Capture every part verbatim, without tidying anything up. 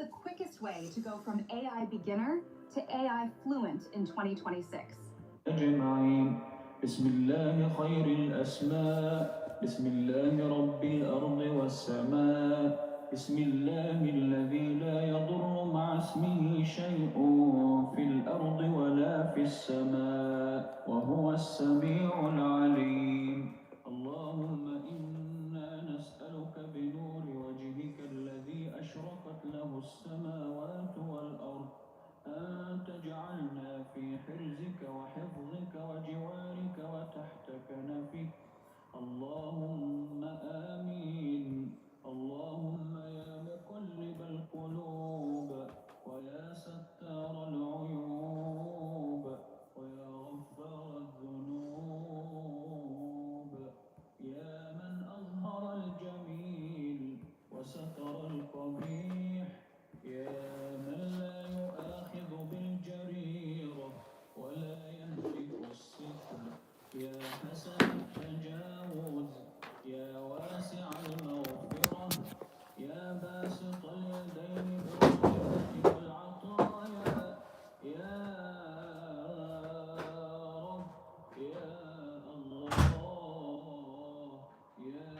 the quickest way to go from A I beginner to A I fluent in twenty twenty-six. أجمعين. بسم الله خير الأسماء، بسم الله رب الأرض والسماء، بسم الله الذي لا يضر مع اسمه شيء في الأرض ولا في السماء وهو السميع العليم. اللهم إنا نسألك بنور وجهك الذي أشرقت له السماوات والأرض أن تجعلنا في حرزك وحفظك وجوارك وتحت كنفك. اللهم آمين. اللهم يا مقلب القلوب ويا ستار العيوب ويا غفار الذنوب، يا من أظهر الجميل وستر القبيح، يا من لا يؤاخذ بالجريرة ولا يهتك الستر، يا حسن التجاوز، يا واسع المغفرة، يا باسط اليدين بالخيرات والعطايا، يا رب، يا الله، يا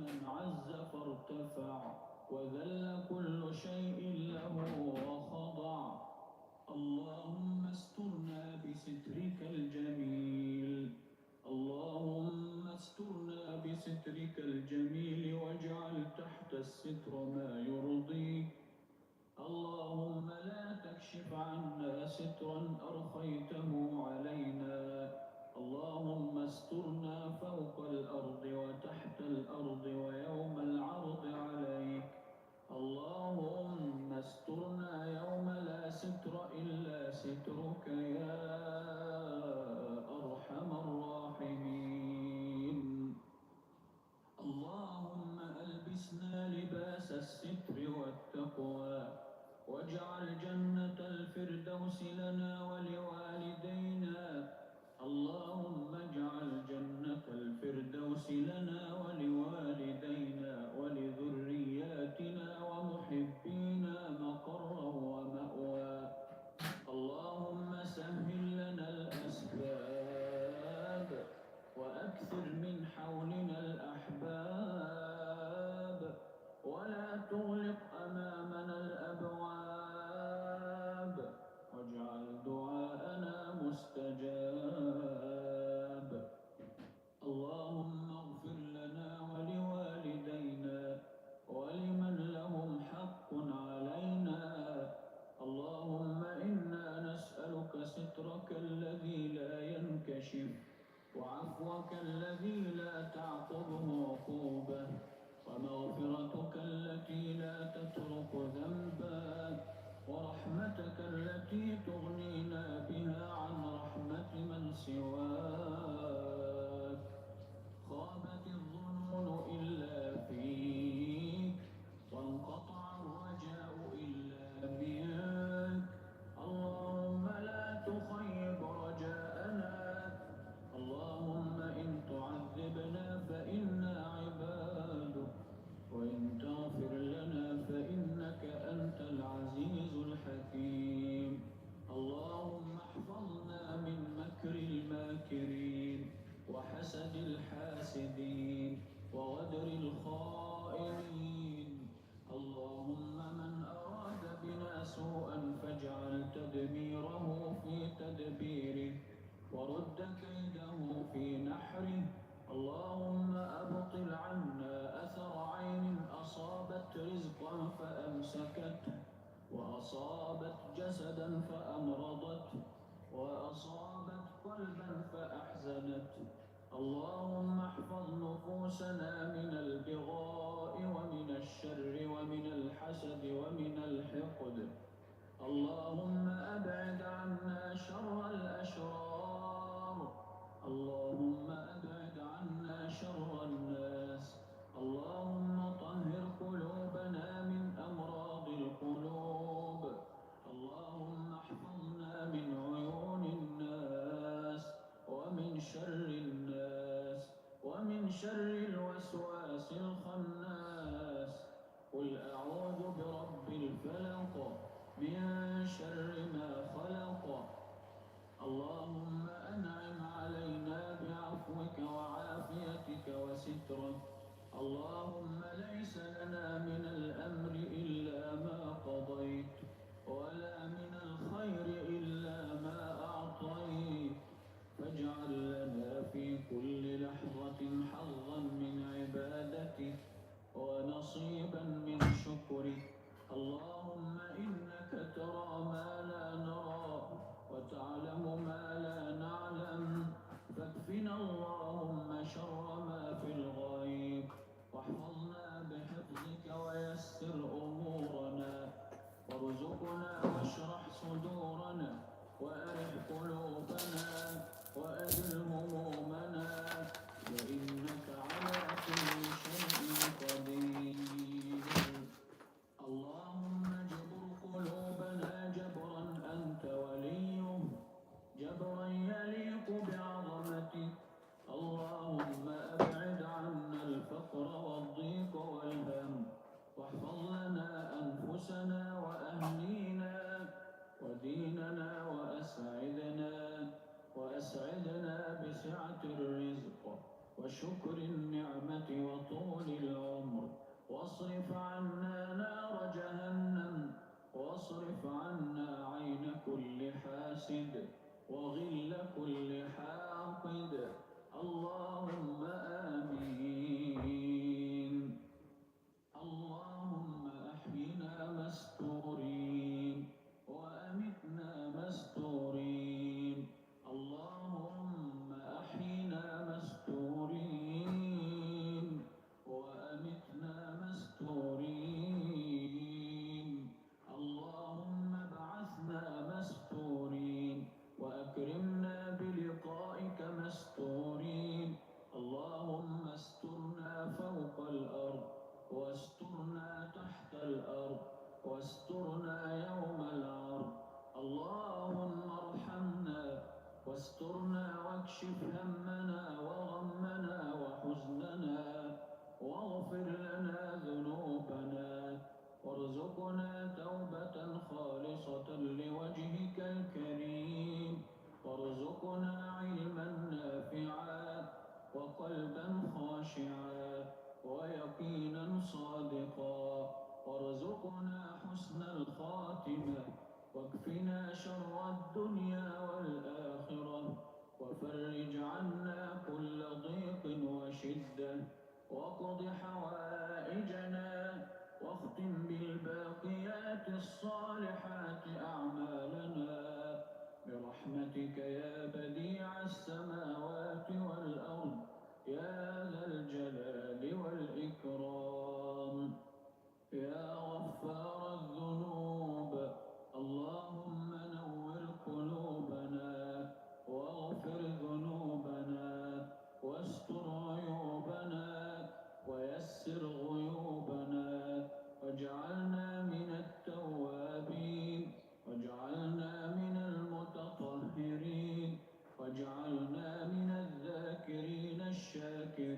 من عز فارتفع، وذل كل شيء له وخضع. اللهم استرنا بسترك الجميل. اللهم استرنا بسترك الجميل واجعل تحت الستر ما يرضيك. اللهم لا تكشف عنا سترا أرخيته علينا. اللهم استرنا فوق الأرض وتحت الأرض ويوم العرض عليك. اللهم استرنا يوم لا ستر إلا سترك يا أرحم الراحمين. اللهم ألبسنا لباس الستر والتقوى، واجعل جنة الفردوس لنا ولوالدينا. اللهم اجعل جنة الفردوس لنا ولوالدينا ولذرياتنا ومحبينا مقرا ومأوى. اللهم سهل لنا الأسباب وأكثر من حولنا الأحباب ولا تغلق أمامنا الأبواب واجعل دعاءنا مستجاب. اللهم اغفر لنا ولوالدينا ولمن لهم حق علينا. اللهم إنا نسألك سترك الذي لا ينكشف وعفوك الذي لا تعقبه عقوبة ومغفرتك التي لا تترك ذنبا ورحمتك التي تغنينا بها عن رحمة من سواك. خابت الظنون إلا فيك وانقطع الرجاء إلا منك. اللهم لا تخيب رجاءنا. اللهم إن تعذبنا فإنا عبادك وإن تغفر لنا فإنك أنت العزيز الحكيم. اللهم احفظنا من مكر الماكرين وحسد الحاسدين وغدر الخائنين. اللهم من أراد بنا سوءا فاجعل تدميره في تدبيره ورد كيده في نحره. اللهم أبطل عنا أثر عين أصابت رزقا فأمسكته وأصابت جسدا فأمرضته وأصابت قلبا فأحزنته. اللهم احفظ نفوسنا من البغاء ومن الشر ومن الحسد ومن الحقد. اللهم أبعد عنا شر الأشرار. اللهم أبعد عنا شر الناس. اللهم طهر قلوبنا من أمراض القلوب. اللهم احفظنا من عيون الناس ومن شر الناس ومن شر الوسواس الخناس قل أعوذ برب الفلق، من شر ما خلق. اللهم أنعم علينا بعفوك وعافيتك وسترك. اللهم ليس لنا من الأمر إلا ما قضيت، ولا من الخير إلا ما أعطيت، فاجعل لنا في كل لحظة حظا من عبادتك ونصيبا من شكرك. اللهم إنك ترى ما لا نرى وتعلم ما لا نعلم، فاكفنا اللهم شر ما في الغيب، واحفظنا بحفظك ويسر أمورنا، وارزقنا واشرح صدورنا، وأرح قلوبنا، وأزل همومنا، فإنك على كل شيء قدير. اللهم اجبر قلوبنا جبرا أنت وليه، جبرا يليق بعظمتك. اللهم أبعد عنا الفقر والضيق والهم، واحفظ لنا أنفسنا وأهلينا وديننا وأسعدنا، وأسعدنا بسعة الرزق وشكر النعمة وطول العمر، واصرف عنا نار جهنم، واصرف عنا عين كل حاسد وغل كل حاقد. اللهم آمين. اللهم أحينا مستورين، وأمتنا مستورين. اللهم أحينا مستورين، وأمتنا مستورين. اللهم ابعثنا مستورين، وأكرمنا بلقائك مستورين. اللهم استرنا فوق الأرض، واسترنا تحت الأرض، واسترنا يوم العرض. اللهم ارحمنا، واسترنا، واكشف همنا وغمنا وحزننا، واغفر لنا ذنوبنا، وارزقنا توبة خالصة لوجهك الكريم، وارزقنا علما نافعا، وقلبا خاشعا، ويقينا صادقا، وارزقنا حسن الخاتمة، واكفنا شر الدنيا والآخرة، وفرج عنا كل ضيق وشدة، واقض حوائجنا، واختم بالباقيات الصالحات أعمالنا، برحمتك يا بديع السماوات والأرض، يا ذا الجلال والإكرام. يا غفار الذنوب، اللهم نور قلوبنا، واغفر ذنوبنا، واستر عيوبنا، ويسر غيوبنا، واجعلنا من التوابين، واجعلنا من المتطهرين، واجعلنا من الذاكرين الشاكرين.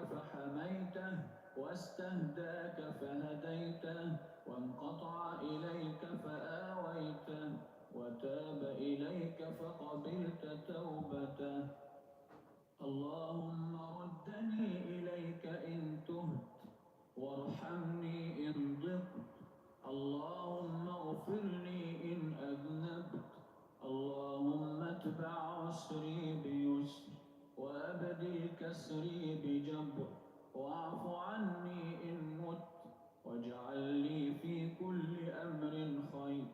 فحميته، واستهداك فهديته، وانقطع إليك فآويته، وتاب إليك فقبلت توبته. اللهم ردني إليك إن تهت، وارحمني إن ضقت. اللهم اغفر لي إن أذنبت. اللهم اتبع عسري بيسر، وأبدل كسري بجبر، واعف عني إن مت، واجعل لي في كل أمر خير،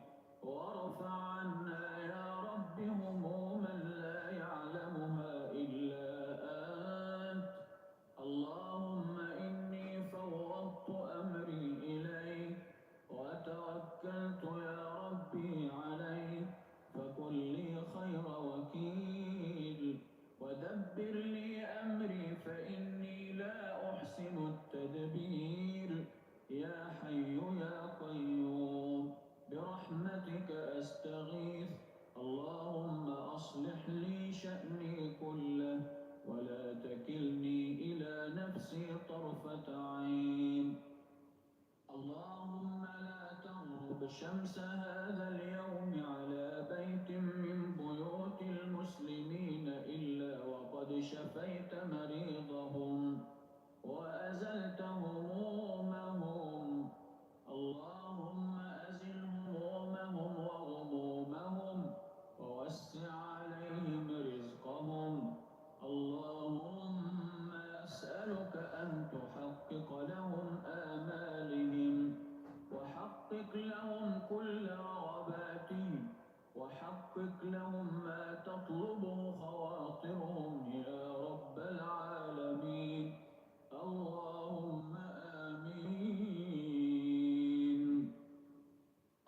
وارفع عنا يا رب هموما لا يعلمها إلا أنت. اللهم إني فوضت أمري إليك، وتوكلت يا ربي عليك، فكن لي خير وكيل، ودبر لي أمري، فإني لا أحسن التدبير. يا حي يا قيوم، برحمتك أستغيث. اللهم أصلح لي شأني كله، ولا تكلني إلى نفسي طرفة عين. اللهم لا تغرب شمس هذا اليوم على بيت من بيوت المسلمين إلا وقد شفيت مريضهم وأزلت همومهم. اللهم أزل همومهم وغمومهم، ووسع عليهم رزقهم. اللهم أسألك أن تحقق لهم آمالهم، وحقق لهم كل رغباتهم، وحقق لهم ما تطلبه خواطرهم يا رب العالمين. اللهم آمين.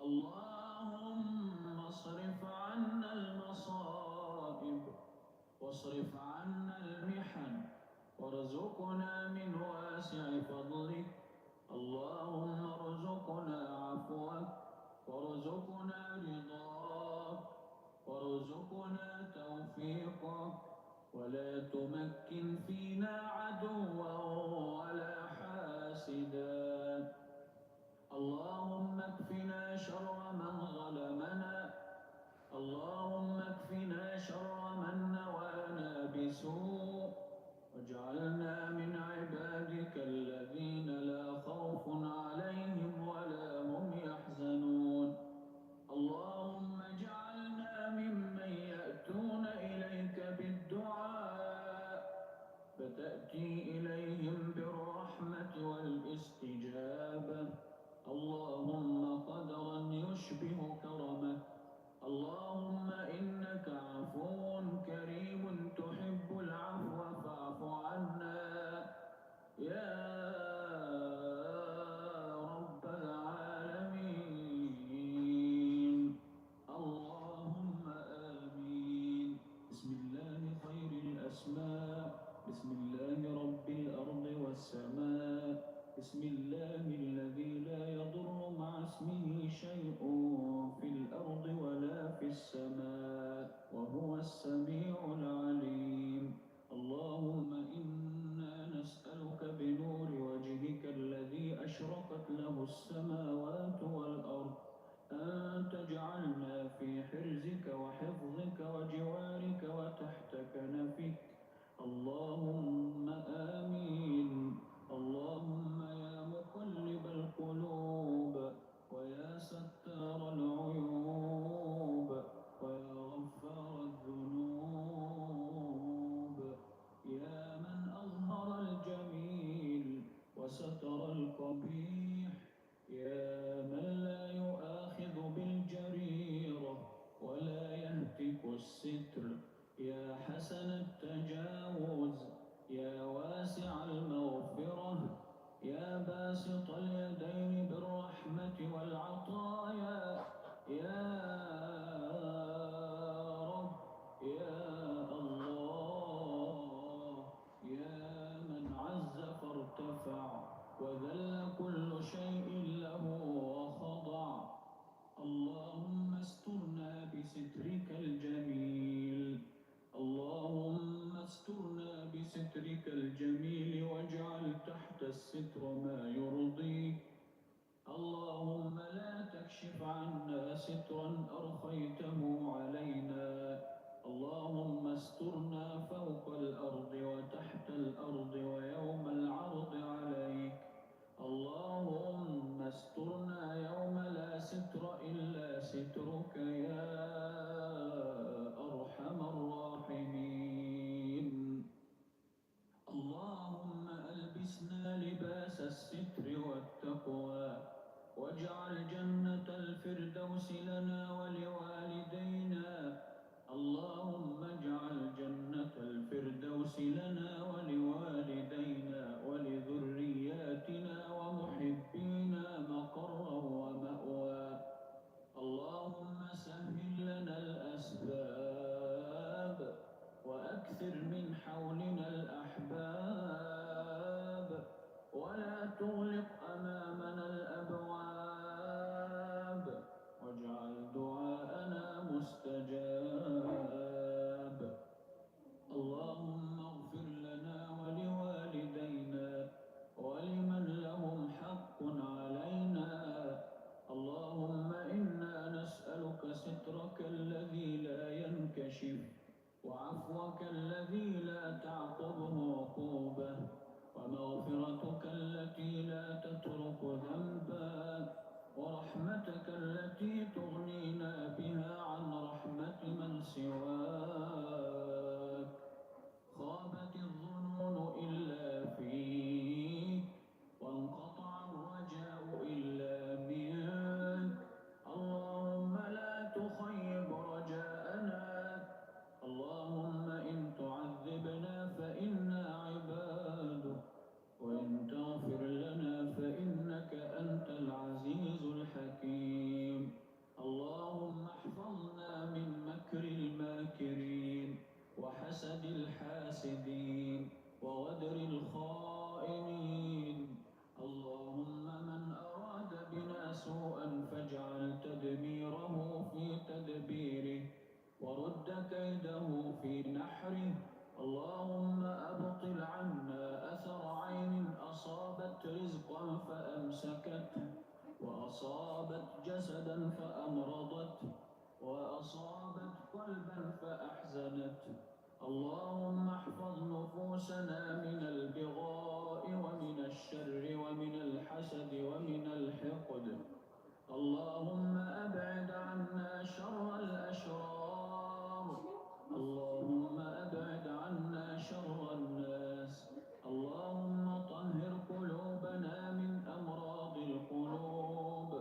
اللهم اصرف عنا المصائب، واصرف عنا المحن، وارزقنا من واسع فضلك. اللهم ارزقنا عفوك، وارزقنا رضاك، وارزقنا توفيقك، ولا تمكن فينا عدوا ولا حاسدا. اللهم اكفنا شر من ظلمنا. اللهم اكفنا شر من نوانا بسوء، واجعلنا من عبادك الذين لا خوف عليهم ولا هم يحزنون. اللهم اجعلنا ممن يأتون إليك بالدعاء، فتأتي إليهم بالرحمة والاستجابة. اللهم قدرا يشبه كرمك. اللهم إنك عفو كريم تحب العفو فاعف عنا يا رب العالمين. اللهم آمين. بسم الله خير الأسماء، بسم الله رب الأرض والسماء، بسم الله الذي لا يضر مع اسمه شيء في الأرض ولا في السماء، وهو السميع العليم. اللهم إنا نسألك بنور وجهك الذي أشرقت له السماوات والأرض أن تجعلنا في حرزك وحفظك وجوارك وتحت كنفك. اللهم آمين. اللهم يا مقلب القلوب ويا ستار الجميل واجعل تحت الستر ما يرضيك. اللهم لا تكشف عنا سترا أرخيته علينا. اللهم استرنا فوق الأرض وتحت الأرض ويوم العرض عليك. اللهم استرنا يوم لا ستر إلا سترك يا أرحم الراحمين. اللهم ألبسنا لباس الستر والتقوى، واجعل جنة الفردوس لنا ولوالدينا. اللهم اجعل جنة الفردوس لنا ولوالدينا ولذرياتنا ومحبينا مقرا ومأوى. اللهم سهل لنا الأسباب، وأكثر من حولنا الأحباب، ولا تغلق أمامنا الأبواب، واجعل دعاءنا مستجاب. اللهم اغفر لنا ولوالدينا ولمن لهم حق علينا. اللهم إنا نسألك سترك الذي لا ينكشف، وعفوك الذي لا تعقبه عقوبة، ومغفرتك التي لا تترك ذنبا، ورحمتك التي تغنينا بها عن رحمة من سواك. خابت الظنون إلا فيك، وانقطع الرجاء إلا منك. اللهم لا تخيب رجاءنا. اللهم إن تعذبنا فإنا عبادك، وإن تغفر لنا فإنك أنت العزيز الحكيم. اللهم احفظنا من مكر الماكرين، وحسد الحاسدين، وغدر الخائنين. اللهم من أراد بنا سوءا فاجعل تدميره في تدبيره، ورد كيده في نحره. اللهم أبطل عنا أثر عين أصابت رزقا فأمسكته، وأصابت جسدا فأمرضته، وأصابت قلبا فأحزنته. اللهم احفظ نفوسنا من البغاء ومن الشر ومن الحسد ومن الحقد. اللهم أبعد عنا شر الأشرار. اللهم أبعد عنا شر الناس. اللهم طهر قلوبنا من أمراض القلوب.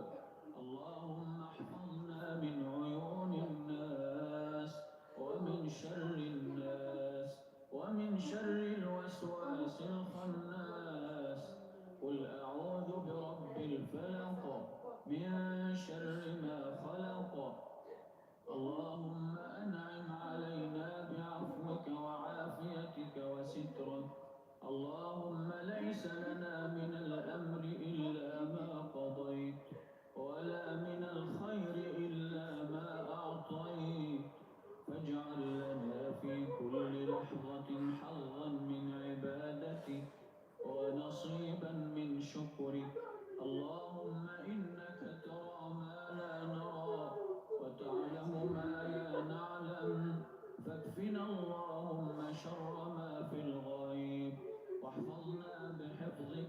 اللهم احفظنا من عيون الناس، ومن شر الناس، ومن شر الوسواس الخناس. قل أعوذ برب الفلق، من شر ما خلق. اللهم أنعم علينا بعفوك وعافيتك وسترك. اللهم ليس لنا من الأمر إلا ما قضيت، ولا من الخير إلا ما أعطيت، فاجعل لنا في كل لحظة حظا من عبادتك، ونصيبا من شكرك. اللهم إنك ترى ما لا نرى، وتعلم ما لا نعلم، فاكفنا اللهم شر ما في الغيب، واحفظنا بحفظك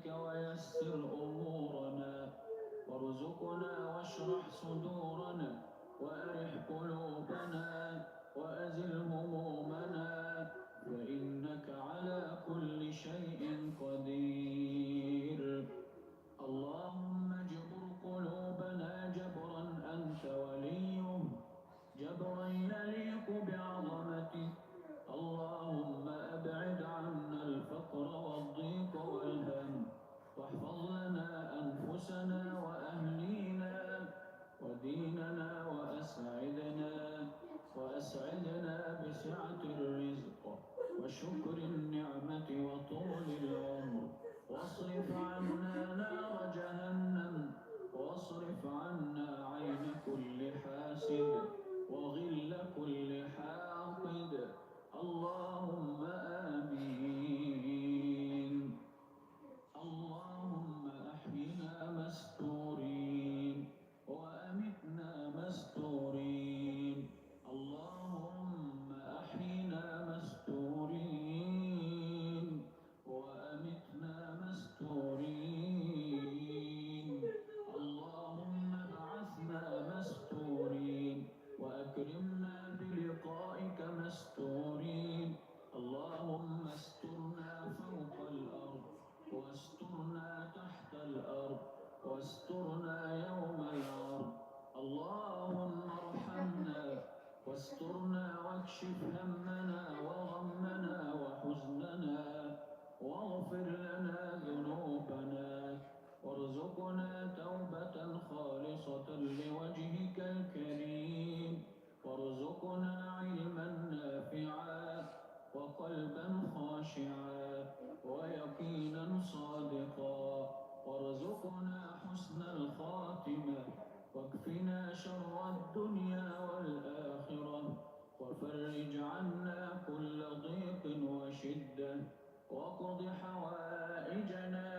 واقض حوائجنا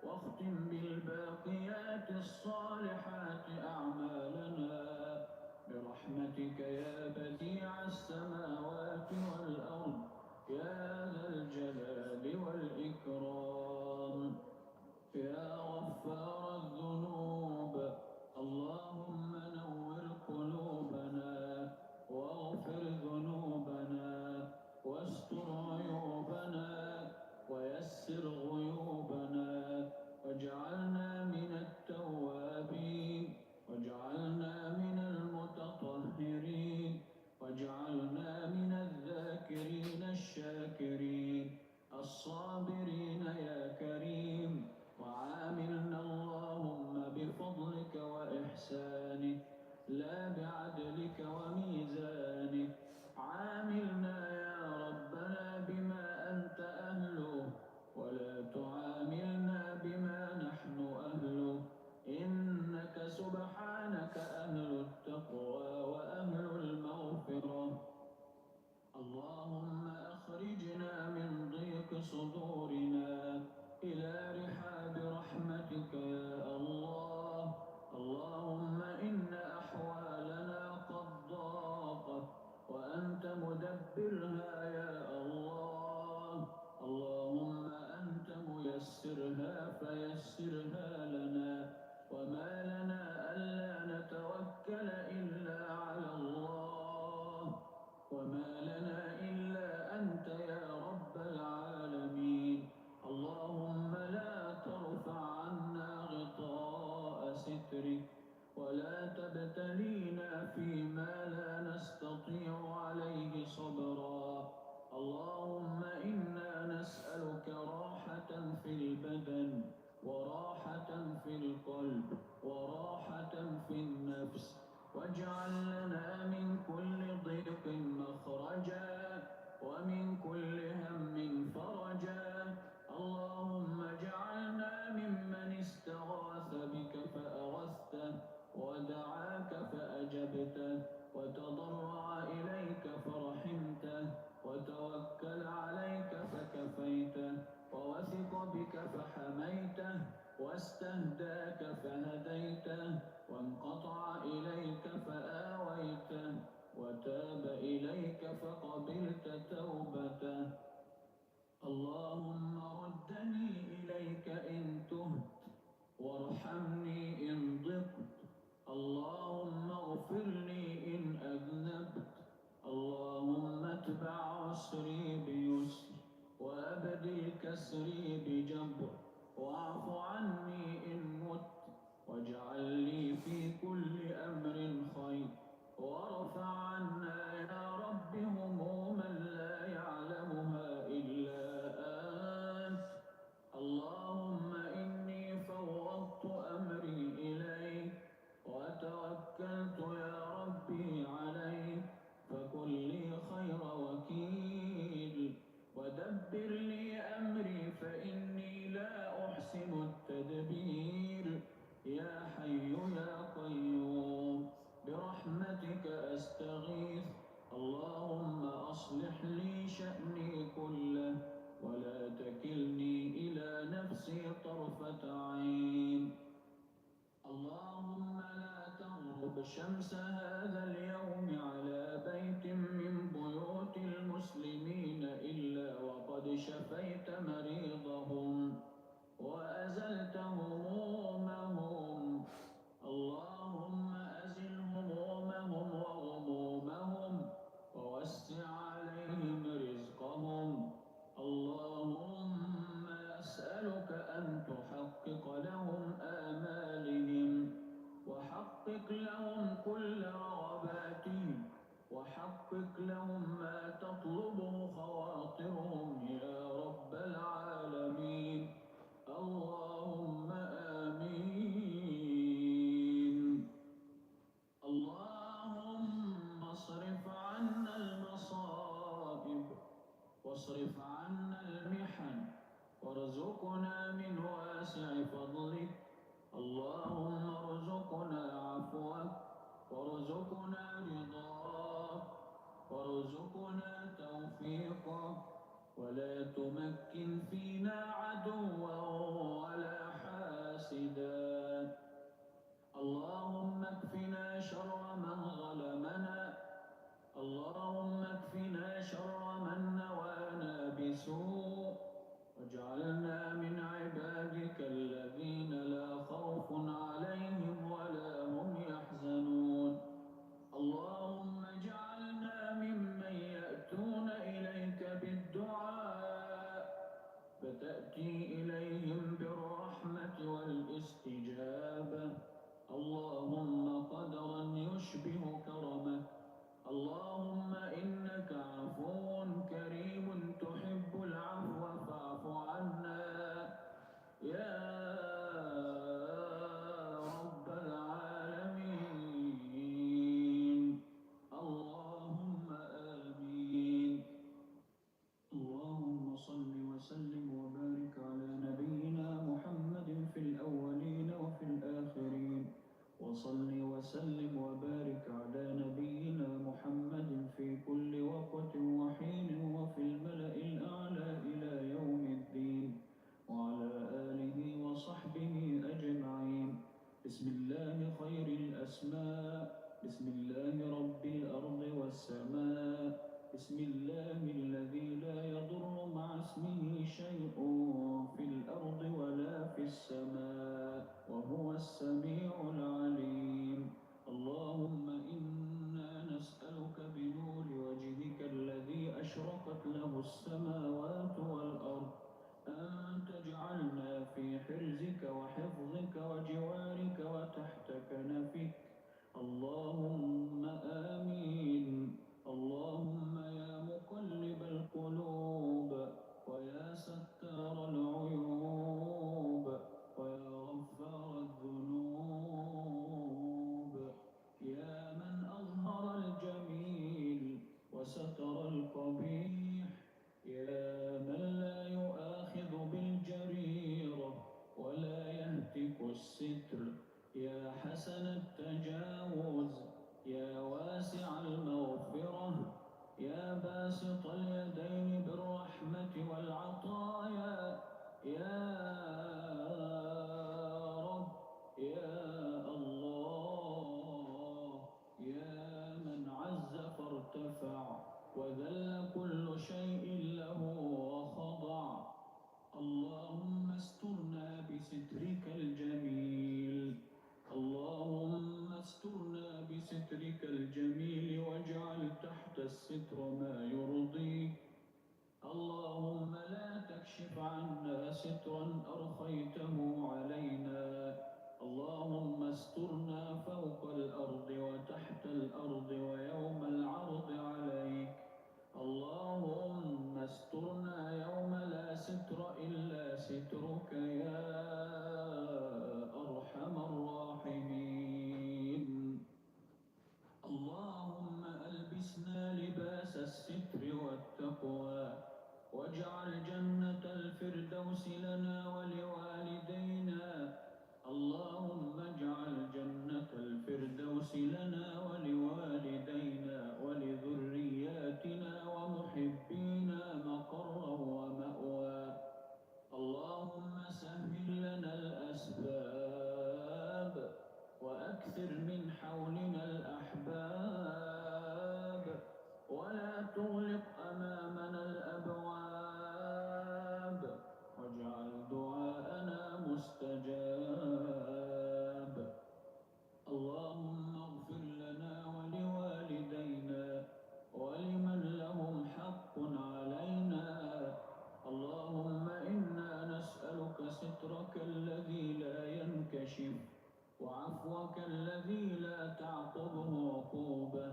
واختم بالباقيات الصالحات أعمالنا برحمتك يا بديع السماوات والأرض يا ذا الجلال والإكرام. يا غفار الذنوب، اللهم نور قلوبنا واغفر ذنوبنا واستر عيوبنا ويسر غيوبنا واجعلنا من التوابين واجعلنا من المتطهرين واجعلنا من الذاكرين الشاكرين الصابرين يا كريم، وعاملنا اللهم بفضلك وإحسانك لا بعدلك وميزانك. عاملنا يا ربنا بما أنت أهله، ولا تعاملنا بما نحن أهله. إنك سبحانك أهل التقوى وأهل المغفرة. اللهم أخرجنا من ضيق صدورنا إلى رحاب رحمتك يا الله. اللهم إن أحوالنا قد ضاقت وأنت مدبرها يا الله. اللهم أنت ميسرها فيسرها لنا، وما لنا ألا نتوكل إلا على الله. وما لنا إلا أنت يا رب العالمين. اللهم لا ترفع عنا غطاء سترك، ولا تبتلينا فيما لا نستطيع عليه صبرا. اللهم إنا نسألك راحة في البدن، وراحة في القلب، وراحة في النفس، واجعل لنا من كل ضيق مخرجا، ومن كل هم فرجا. اللهم اجعلنا ممن استغاث بك فأغثته، ودعاك فأجبته، وتضرع إليك فرحمته، وتوكل عليك فكفيته، ووثق بك فحميته، واستهداك فهديته، وانقطع إليك فآويته، وتاب إليك فقبلت توبته. اللهم ردني إليك إن تهت، وارحمني إن ضقت. اللهم اغفر لي إن أذنبت. اللهم اتبع عسري بيسر، وأبدل كسري بجبر، واعف عني إن مت، واجعل لي في كل أمر خير، وارفع عنا يا رب هموما لا يعلمها إلا أنت. اللهم إني فوضت أمري إليك، وتوكلت يا ربي عليك، فكن لي خير وكيل، ودبر لي أمري فإني لا أحسن التدبير. يا حي يا قيوم، برحمتك أستغيث. اللهم أصلح لي شأني كله، ولا تكلني إلى نفسي طرفة عين. اللهم لا تغرب شمس هذا اليوم على بيت من بيوت المسلمين إلا وقد شفيت مريضهم وأزلت همومهم. اللهم أزل همومهم وغمومهم ووسع عليهم رزقهم. اللهم أسألك أن تحقق لهم آمالهم، وحقق لهم كل رغباتهم، وحقق لهم ما تطلبه خواطرهم يا رب العالمين. اللهم آمين. اللهم اصرف عنا المصائب، واصرف عنا المحن، وارزقنا من واسع فضلك. اللهم ارزقنا عفوك، وارزقنا رضاك، وارزقنا توفيقك، ولا تمكن فينا عدوا ولا حاسدا. اللهم اكفنا شر من ظلمنا. اللهم اكفنا شر من نوانا بسوء. واجعلنا من عبادك الذين لا خوف عليهم ولا هم يحزنون. اللهم اجعلنا ممن يأتون إليك بالدعاء فتأتي إليهم بالرحمة والاستجابة. اللهم قدرا يشبه كرمك. اللهم إنك عفو كريم تحب العفو فاعف عنا يا رب العالمين. اللهم آمين. اللهم صل وسلم وبارك على نبينا محمد في الأولين وفي الآخرين. وصل وسلم وبارك على نبينا محمد في كل وقت وحين وفي الملأ الأعلى إلى يوم الدين. وعلى آله وصحبه أجمعين. بسم الله خير الأسماء. بسم الله رب الأرض والسماء. بسم الله الذي لا يضر مع اسمه شيء في الأرض ولا في السماء وهو السميع العليم. اللهم إنا نسألك بنور وجهك الذي أشرقت له السماوات والأرض أن تجعلنا في حرزك وحفظك وجوارك وتحت كنفك. اللهم آمين. اللهم يا مقلب القلوب، ويا ستار العيوب، ويا غفار الذنوب، يا من أظهر الجميل وستر القبيح، يا من لا يؤاخذ بالجريرة ولا يهتك الستر، يا حسن التجاوز، يا واسع المغفرة، يا باسط اليدين بالرحمة والعطايا، يا رب، يا الله، يا من عز فارتفع وذل كل شيء له وخضع. اللهم استرنا بسترك الجميل. اللهم استرنا بسترك الجميل واجعل تحت الستر ما يرضيك. اللهم لا تكشف عنا سترا أرخيته علينا. اللهم استرنا فوق الأرض وتحت الأرض ويوم العرض عليك. اللهم استرنا يوم لا ستر إلا سترك يا أرحم الراحمين. اللهم ألبسنا لباس الستر والتقوى، واجعل جنة الفردوس لنا ولوالدينا. اللهم اجعل جنة الفردوس لنا ولوالدينا ولذرياتنا ومحبينا مقرا ومأوى. اللهم سهل لنا الأسباب، وأكثر من حولنا الأحباب، ولا تغلق أمامنا الأبواب، واجعل دعاءنا مستجاب. اللهم اغفر لنا ولوالدينا ولمن لهم حق علينا. اللهم إنا نسألك سترك الذي لا ينكشف، وعفوك الذي لا تعقبه عقوبة،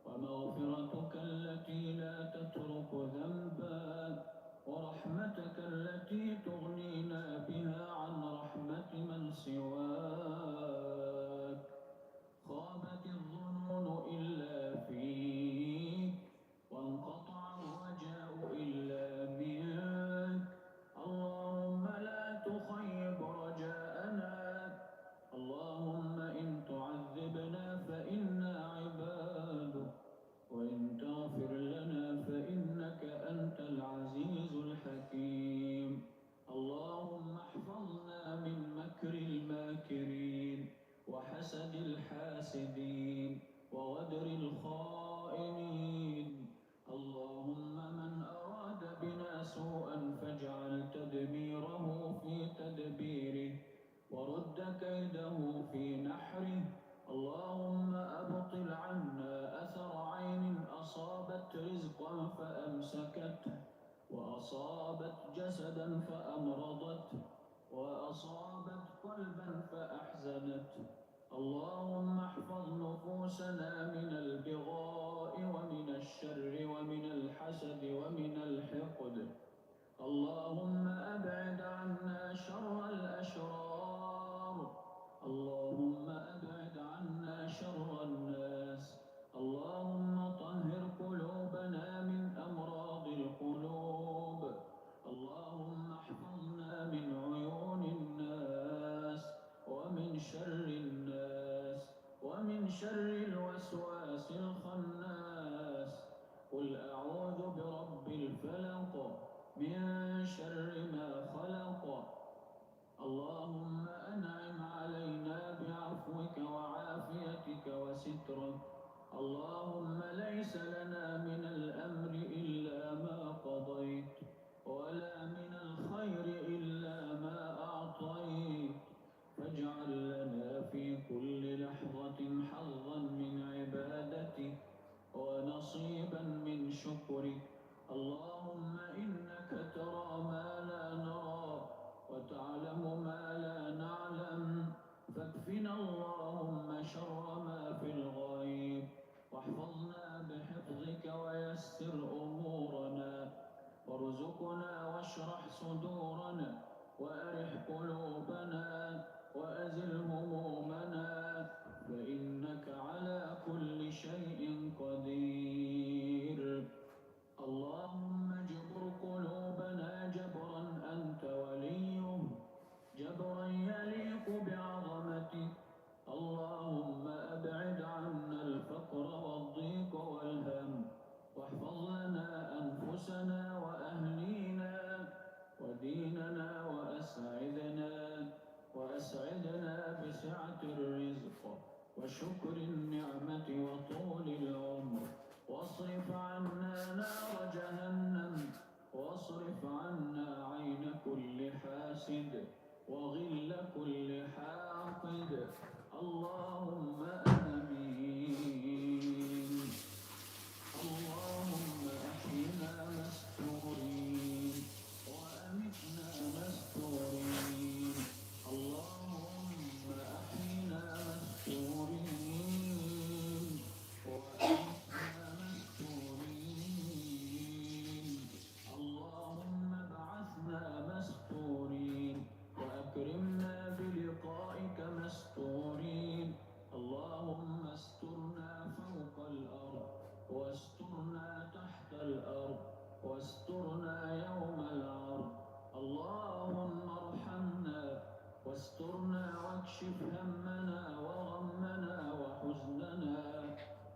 ومغفرتك التي لا تترك ذنبا، ورحمتك التي تغنينا بها عن رحمة من سواك. خابت الظنون إلا فيك، وانقطع الرجاء إلا منك. اللهم لا تخيب رجاءنا. اللهم إن تعذبنا فإنا عبادك، وإن تغفر لنا فإنك أنت العزيز فأمرضته، وأصابت قلبا فأحزنته. اللهم احفظ نفوسنا من البغاء ومن الشر ومن الحسد ومن الحقد. اللهم أبعد عنا شر الأشرار. اللهم أبعد عنا شر الناس. اللهم طهر قلوبنا من أمراض القلوب. اللهم احفظنا من عيون الناس ومن شر الناس ومن شر الوسواس الخناس. قل أعوذ برب الفلق، من شر ما خلق. اللهم أنعم علينا بعفوك وعافيتك وسترك. اللهم ليس لنا من الأمر إلا ما قضيت، ولا من الخير إلا ما أعطيت، فاجعل لنا في كل لحظة حظا من عبادتك ونصيبا من شكرك. اللهم إنك ترى ما لا نرى وتعلم ما لا نعلم، فاكفنا اللهم شر ما في الغيب، واحفظنا بحفظك ويسر أمورنا، وارزقنا واشرح صدورنا، وأرح قلوبنا، وأزل همومنا، فإنك على كل شيء قدير. اللهم اجبر قلوبنا جبرا أنت وليه، جبرا يليق بعظمتك. اللهم أبعد عنا الفقر والضيق والهم، واحفظ لنا أنفسنا وأهلينا وديننا وأسعدنا، وأسعدنا بسعة الرزق وشكر النعمة وطول العمر، واصرف عنا نار جهنم، واصرف عنا عين كل حاسد، وغل كل حاقد. اللهم آمين. اللهم أحينا مستورين، وأمتنا مستورين. اللهم أحينا مستورين، وأمتنا مستورين. اللهم ابعثنا مستورين، وأكرمنا بلقائك مستورين. اللهم استرنا فوق الأرض، واسترنا تحت الأرض، واسترنا يوم العرض. اللهم ارحمنا، واسترنا، واكشف همنا وغمنا وحزننا،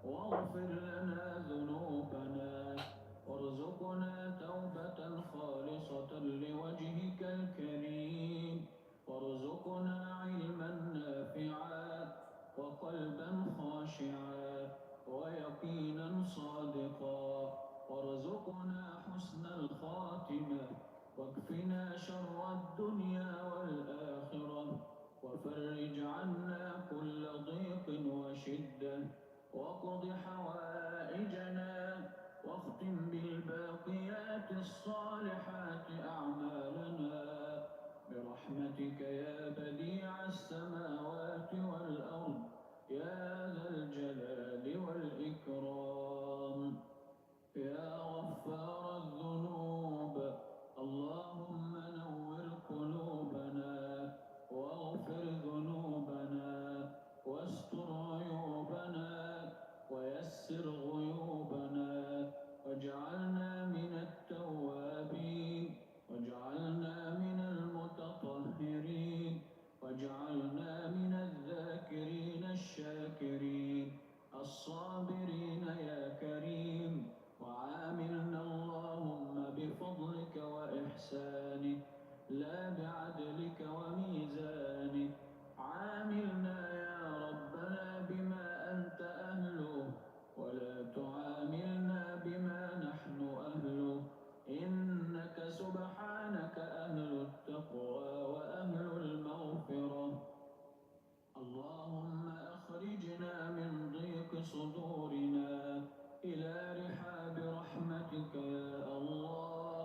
واغفر لنا ذنوبنا، وارزقنا توبة خالصة لوجهك الكريم، وارزقنا علما نافعا، وقلبا خاشعا، ويقينا صادقا، وارزقنا حسن الخاتمة، واكفنا شر الدنيا والآخرة، وفرج عنا كل ضيق وشدة، واقض حوائجنا، واختم بالباقيات الصالحات أعمالنا، برحمتك يا بديع السماوات والأرض، يا ذا الجلال والإكرام. يا غفار الذنوب، اللهم نور قلوبنا، واغفر ذنوبنا، واستر عيوبنا، ويسر غيوبنا، واجعلنا من التوابين، واجعلنا من المتطهرين، واجعلنا من الذاكرين الشاكرين الصابرين يا كريم، وعاملنا اللهم بفضلك وإحسانك لا بعدلك وميزانك. عاملنا يا ربنا بما أنت أهله، ولا تعاملنا بما نحن أهله، إنك سبحانك أهل التقوى وأهل المغفرة. اللهم أخرجنا من ضيق صدورنا إلى رحاب رحمتك يا الله.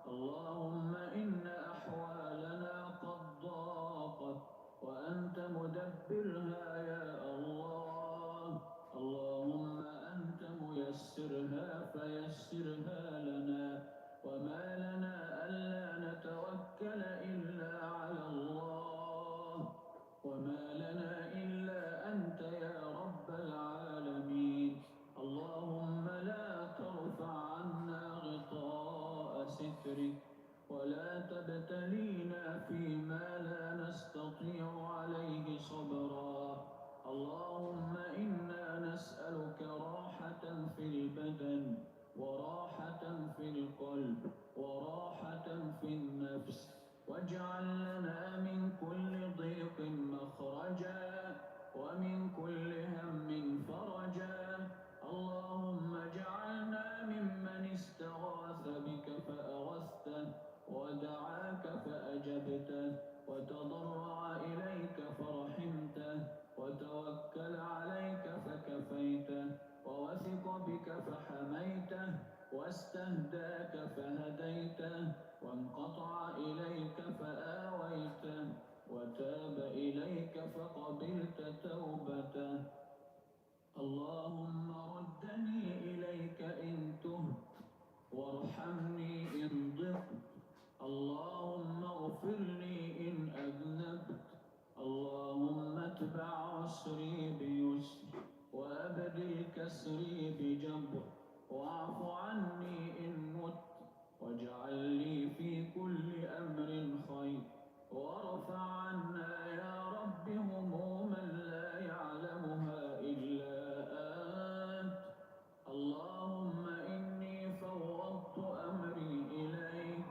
اللهم إنا ولا تبتلينا فيما لا نستطيع عليه صبرا. اللهم إنا نسألك راحة في البدن، وراحة في القلب، وراحة في النفس، واجعل لنا من كل ضيق مخرجا، ومن كل هم فرجا. اللهم اجعلنا ممن استغاث بك فأغثته، ودعاك فأجبته، وتضرع إليك فرحمته، وتوكل عليك فكفيته، ووثق بك فحميته، واستهداك فهديته، وانقطع إليك فآويته، وتاب إليك فقبلت توبته. اللهم ردني إليك إن تهت، وارحمني إن ضقت. اللهم اغفر لي إن أذنبت. اللهم اتبع عسري بيسر، وأبدل كسري بجبر، واعف عني إن مت، واجعل لي في كل أمر خير، وارفع عنا يا رب هموما لا يعلمها إلا أنت. اللهم إني فوضت أمري إليك،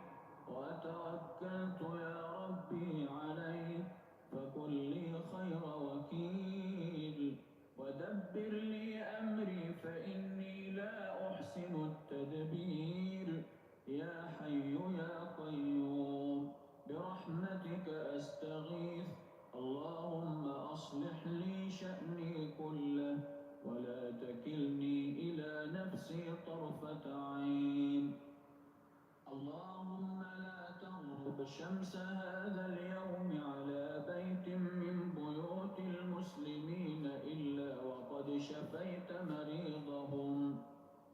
وتوكلت يا ربي عليك، فكن لي خير وكيل، ودبر لي أمري فإني لا أحسن التدبير. يا حي يا قيوم، برحمتك أستغيث. اللهم أصلح لي شأني كله، ولا تكلني إلى نفسي طرفة عين. اللهم لا تغرب شمس هذا اليوم على بيت من بيوت المسلمين إلا وقد شفيت مريضهم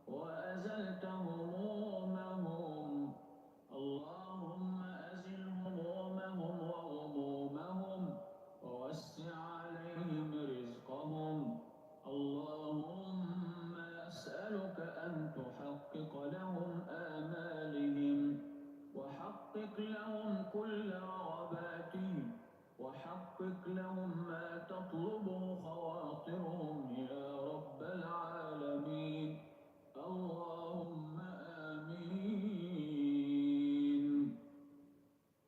وأزلت همومهم. اللهم أزل همومهم وغمومهم، ووسع عليهم رزقهم. اللهم أسألك أن تحقق لهم آمالهم، وحقق لهم كل رغباتهم، وحقق لهم ما تطلبه خواطرهم يا رب العالمين. اللهم آمين.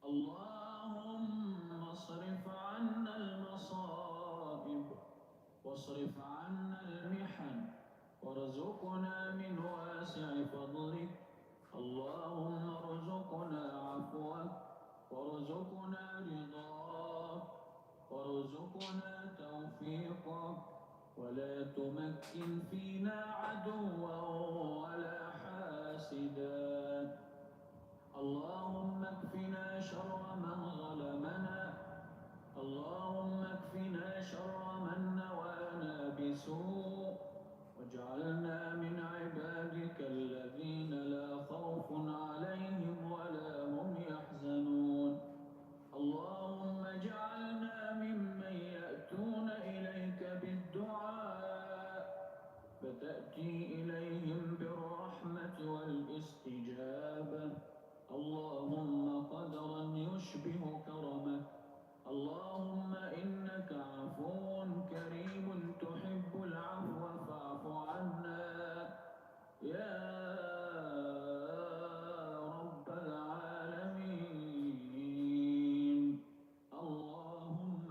اللهم اصرف عنا المصائب، واصرف عنا المحن، وارزقنا من واسع فضلك. اللهم ارزقنا عفوك، وارزقنا رضاك، وارزقنا توفيقك، ولا تمكن فينا عدوا ولا حاسدا. اللهم اكفنا شر من ظلمنا. اللهم اكفنا شر من نوانا بسوء، واجعلنا من عبادك الذين لا خوف عليهم ولا هم يحزنون. اللهم اجعلنا ممن يأتون إليك بالدعاء فتأتي إليهم بالرحمة والاستجابة. اللهم قدرا يشبه كرمك. اللهم إنك عفو كريم تحب العفو فاعف عنا يا رب العالمين. اللهم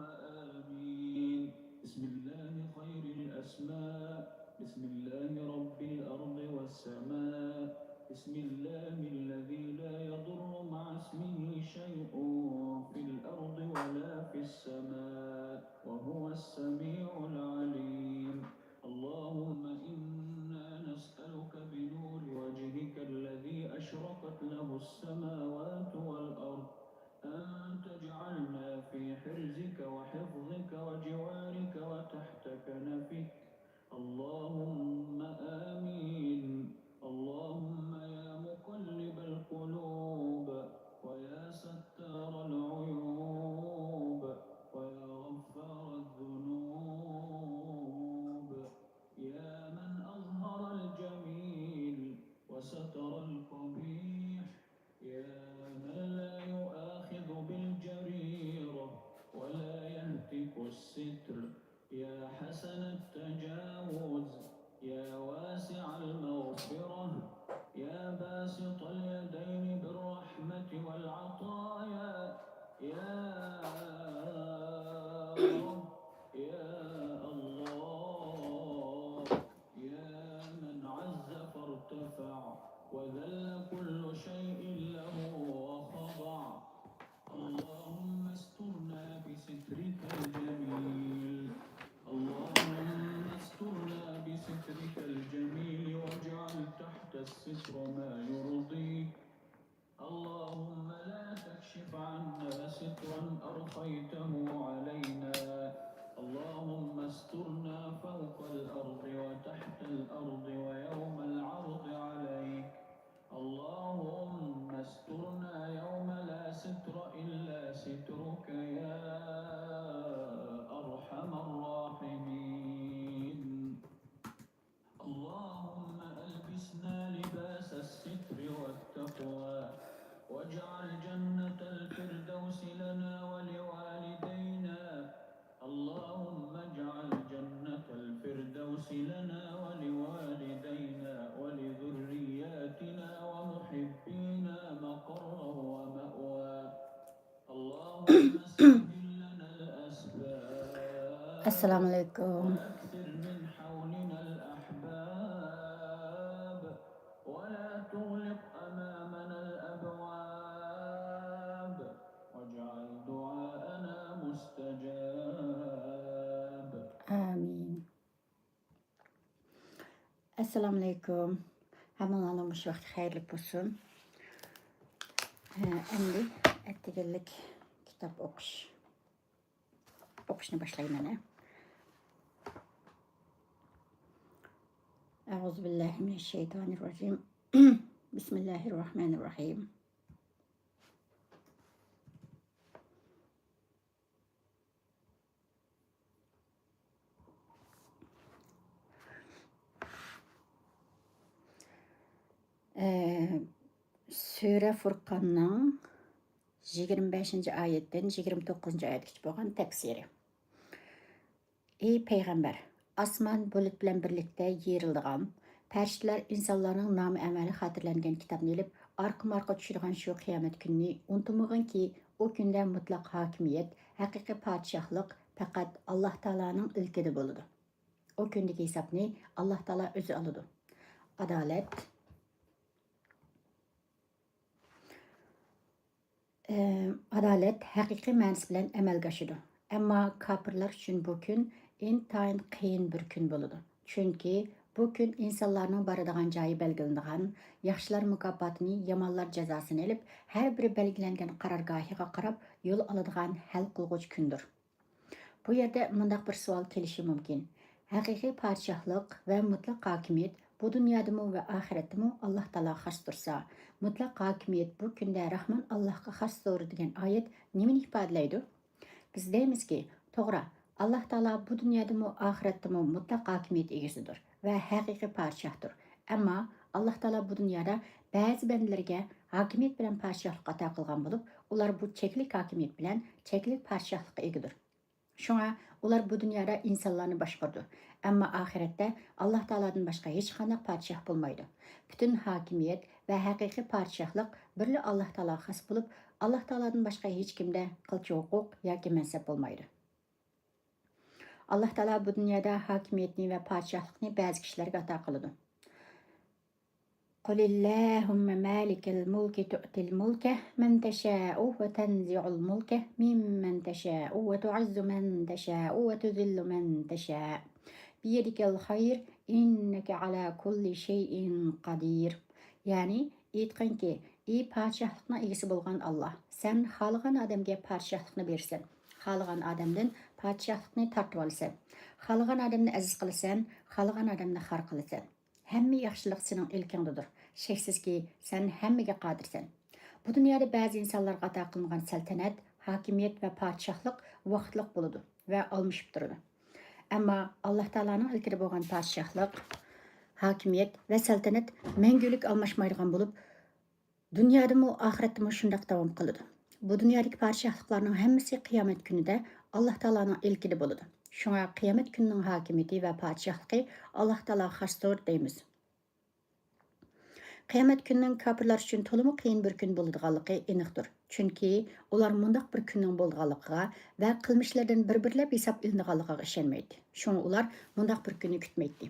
آمين. بسم الله خير الأسماء. بسم الله رب الأرض والسماء. بسم الله الذي لا يضر مع اسمه شيء في الأرض ولا في السماء، وهو السميع العليم. اللهم إنا نسألك بنور وجهك الذي أشرقت له السماوات والأرض أن تجعلنا في حرزك وحفظك وجوارك وتحت كنفك. اللهم آمين. اللهم يا مقلب القلوب ويا ستار عنا سترا أرخيته علينا. اللهم استرنا فوق الأرض وتحت الأرض ويوم العرض عليك. اللهم استرنا يوم لا ستر إلا سترك يا أرحم الراحمين. اللهم ألبسنا لباس الستر والتقوى، واجعل جنة الفردوس لنا ولوالدينا. اللهم اجعل جنة الفردوس لنا ولوالدينا ولذرياتنا ومحبينا مقرا ومأوى. ئەسسالامۇ ئەلەيكۇم. ئامىن. ئەسسالامۇئەلەيكۇم. ھەممىڭلارنىڭ مۇشۇ ۋاقتى خەيرلىك بولسۇن. ھە، ئەمدى ئەتىگەنلىك كىتاب ئوقۇش، ئوقۇشنى باشلايمەن، ھە. أعوذ بالله من الشيطان الرجيم. بسم الله الرحمن الرحيم. ئە، سۈرە فۇرقاننىڭ يىگىرمە بەشىنچى ئايەتتىن يىگىرمە توققۇزىنچى ئايەتكىچە بولغان تەپسىرى. ئى پەيغەمبەر، ئاسمان بۇلۇت بىلەن بىرلىكتە يېرىلىدىغان، پەرىشتىلەر ئىنسانلارنىڭ نامى ئەمەلى خاتىرىلەنگەن كىتابنى ئېلىپ، ئارقىمۇ ئارقا چۈشىدىغان شۇ قىيامەت كۈنىنى ئۇنتۇمىغىنكى، ئۇ كۈندە مۇتلەق ھاكىمىيەت، ھەقىقىي پادىشاھلىق پەقەت ئاللاھ تائالانىڭ ئىلكىدە بولىدۇ. ئۇ كۈندىكى ھېسابنى ئاللاھ تائالا ئۆزى ئالىدۇ. ئادالەت. ئادالەت ھەقىقىي مەنىسى بىلەن ئەمەلگە ئاشىدۇ. ئەمما كاپىرلار ئۈچۈن بۇ كۈن ئىنتايىن قىيىن بىر كۈن بولىدۇ. چۈنكى بۇ كۈن ئىنسانلارنىڭ بارىدىغان جايى بەلگىلىنىدىغان، ياخشىلار مۇكاپاتىنى، يامانلار جازاسىنى ئېلىپ، ھەر بىرى بەلگىلەنگەن قارارگاھىغا قاراپ يول ئالىدىغان ھەل قىلغۇچ كۈندۇر. بۇ يەردە مۇنداق بىر سوئال كېلىشى مۇمكىن: ھەقىقىي پادىشاھلىق ۋە مۇتلەق ھاكىمىيەت بۇ دۇنيادىمۇ ۋە ئاخىرەتتىمۇ ئاللاھ تائالاغا خاس تۇرسا، مۇتلەق ھاكىمىيەت بۇ كۈندە راھمان ئاللاھقا خاستۇر دېگەن ئايەت نېمىنى ئىپادىلەيدۇ؟ بىز دەيمىزكى، توغرا، ئاللاھ تائالا بۇ دۇنيادىمۇ ئاخىرەتتىمۇ مۇتلەق ھاكىمىيەت ئىگىسىدۇر ۋە ھەقىقىي پادىشاھتۇر. ئەمما ئاللاھ تائالا بۇ دۇنيادا بەزى بەندىلىرىگە ھاكىمىيەت بىلەن پادىشاھلىق ئاتا قىلغان بولۇپ، ئۇلار بۇ چەكلىك ھاكىمىيەت بىلەن چەكلىك پادىشاھلىققا ئىگىدۇر. شۇڭا ئۇلار بۇ دۇنيادا ئىنسانلارنى باشقۇرىدۇ. ئەمما ئاخىرەتتە ئاللاھ تائالادىن باشقا ھېچقانداق پادىشاھ بولمايدۇ. پۈتۈن ھاكىمىيەت ۋە ھەقىقىي پادىشاھلىق بىرلا ئاللاھ تائالاغا خاس بولۇپ، ئاللاھ تائالادىن باشقا ھېچكىمدە قىلچە ھوقۇق ياكى مەنسەپ بولمايدۇ. ئاللاھ تائالا بۇ دۇنيادا ھاكىمىيەتنى ۋە پادىشاھلىقنى بەزى كىشىلەرگە ئاتا قىلىدۇ. قل اللهم مالك الملك تؤتي الملك من تشاء وتنزع الملك ممن تشاء وتعز من تشاء وتذل من تشاء بيدك الخير إنك على كل شيء قدير. يەنى ئېيتقىنكى، ئى پادىشاھلىقنىڭ ئىگىسى بولغان ئاللاھ، سەن خالىغان ئادەمگە پادىشاھلىقنى بېرىسەن، خالىغان ئادەمدىن پادىشاھلىقنى تارتىۋالىسەن، خالىغان ئادەمنى ئەزىز قىلىسەن، خالىغان ئادەمنى خار قىلىسەن. ھەممە ياخشىلىق سېنىڭ ئىلكىڭدىدۇر. شەكسىزكى، سەن ھەممىگە قادىرسەن. بۇ دۇنيادا بەزى ئىنسانلارغا ئاتا قىلىنغان سەلتەنەت، ھاكىمىيەت ۋە پادىشاھلىق ۋاقىتلىق بولىدۇ ۋە ئالمىشىپ تۇرىدۇ. ئەمما ئاللاھ تائالانىڭ ئىلكىدە بولغان پادىشاھلىق، ھاكىمىيەت ۋە سەلتەنەت مەڭگۈلۈك ئالماشمايدىغان بولۇپ، دۇنيادىمۇ، ئاخىرەتتىمۇ شۇنداق داۋام قىلىدۇ. بۇ دۇنيادىكى پادىشاھلىقلارنىڭ ھەممىسى قىيامەت كۈنىدە ئاللاھ تائالانىڭ ئىلكىدە بولىدۇ. شۇڭا قىيامەت كۈنىنىڭ ھاكىمىيىتى ۋە پادىشاھلىقى ئاللاھ تائالاغا خاستۇر دەيمىز. قىيامەت كۈنىنىڭ كاپىرلار ئۈچۈن تولىمۇ قىيىن بىر كۈن بولىدىغانلىقى ئېنىقتۇر. چۈنكى ئۇلار مۇنداق بىر كۈننىڭ بولىدىغانلىقىغا ۋە قىلمىشلىرىدىن بىر-بىرلەپ ھېساب ئېلىنىدىغانلىقىغا ئىشەنمەيتتى. شۇڭا ئۇلار مۇنداق بىر كۈننى كۈتمەيتتى.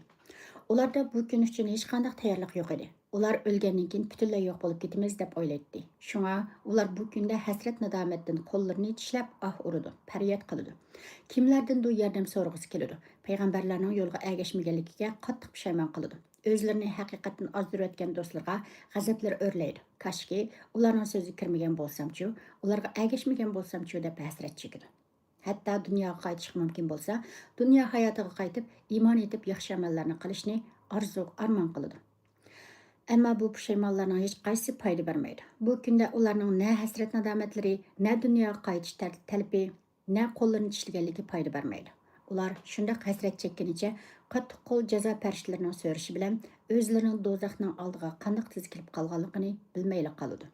ئۇلاردا بۇ كۈن ئۈچۈن ھېچقانداق تەييارلىق يوق ئىدى. ئۇلار ئۆلگەندىن كېيىن پۈتۈنلەي يوق بولۇپ كېتىمىز دەپ ئويلايتتى. شۇڭا ئۇلار بۇ كۈندە ھەسرەت-نادامەتتىن قوللىرىنى چىشلەپ ئاھ ئۇرىدۇ، پەرياد قىلىدۇ. كىملەردىندۇر ياردەم سورىغۇسى كېلىدۇ. پەيغەمبەرلەرنىڭ يولغا ئەگەشمىگەنلىكىگە قاتتىق پۇشايمان قىلىدۇ. ئۆزلىرىنى ھەقىقەتتىن ئازدۇرۇۋەتكەن دوستلىرىغا غەزەپلىرى ئۆرلەيدۇ. كاشكى ئۇلارنىڭ سۆزىگە كىرمىگەن بولسامچۇ، ئۇلارغا ئەگەشمىگەن بولسامچۇ دەپ ھەسرەت چېكىدۇ. ھەتتا دۇنياغا قايتىشقا مۇمكىن بولسا، دۇنيا ھاياتىغا قايتىپ، ئىمان ئېيتىپ، ياخشى ئەمەللەرنى قىلىشنى ئارزۇ، ئارمان قىلىدۇ. ئەمما بۇ پۇشايمانلارنىڭ ھېچقايسىسى پايدا بەرمەيدۇ. بۇ كۈندە ئۇلارنىڭ نە ھەسرەت-نادامەتلىرى، نە دۇنياغا قايتىش تەل-، تەلىپى، نە قوللىرىنى چىشلىگەنلىكى پايدا بەرمەيدۇ. ئۇلار شۇنداق ھەسرەت چەككىنىچە، قاتتىق قول جازا پەرىشتىلىرىنىڭ سۆرىشى بىلەن ئۆزلىرىنىڭ دوزاخنىڭ ئالدىغا قانداق تېز كېلىپ قالغانلىقىنى بىلمەيلا قالىدۇ.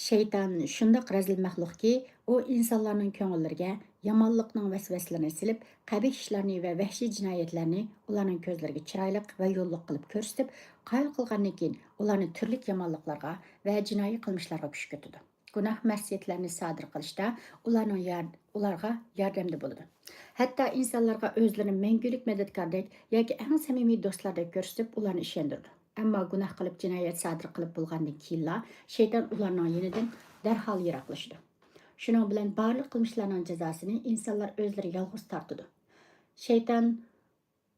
شەيتان شۇنداق رەزىل مەخلۇقكى، ئۇ ئىنسانلارنىڭ كۆڭۈللىرىگە يامانلىقنىڭ ۋەسۋەسىلىرىنى سېلىپ، قەبىھ ئىشلارنى ۋە ۋەھشىي جىنايەتلەرنى ئۇلارنىڭ كۆزلىرىگە چىرايلىق ۋە يوللۇق قىلىپ كۆرسىتىپ، قايىل قىلغاندىن كېيىن، ئۇلارنى تۈرلۈك يامانلىقلارغا ۋە جىنايى قىلمىشلارغا كۈشكۈرتىدۇ. گۇناھ-مەسىيەتلەرنى سادىر قىلىشتا ئۇلارنىڭ يار-، ئۇلارغا ياردەمدە بولىدۇ. ھەتتا ئىنسانلارغا ئۆزلىرىنى مەڭگۈلۈك مەدەتكاردەك ياكى ئەڭ سەمىمىي دوستلاردەك كۆرسىتىپ، ئۇلارنى ئىشەندۈرىدۇ. ئەمما گۇناھ قىلىپ، جىنايەت سادىر قىلىپ بولغاندىن كېيىنلا شەيتان ئۇلارنىڭ يېنىدىن دەرھال يىراقلىشىدۇ. شۇنىڭ بىلەن بارلىق قىلمىشلارنىڭ جازاسىنى ئىنسانلار ئۆزلىرى يالغۇز تارتىدۇ. شەيتان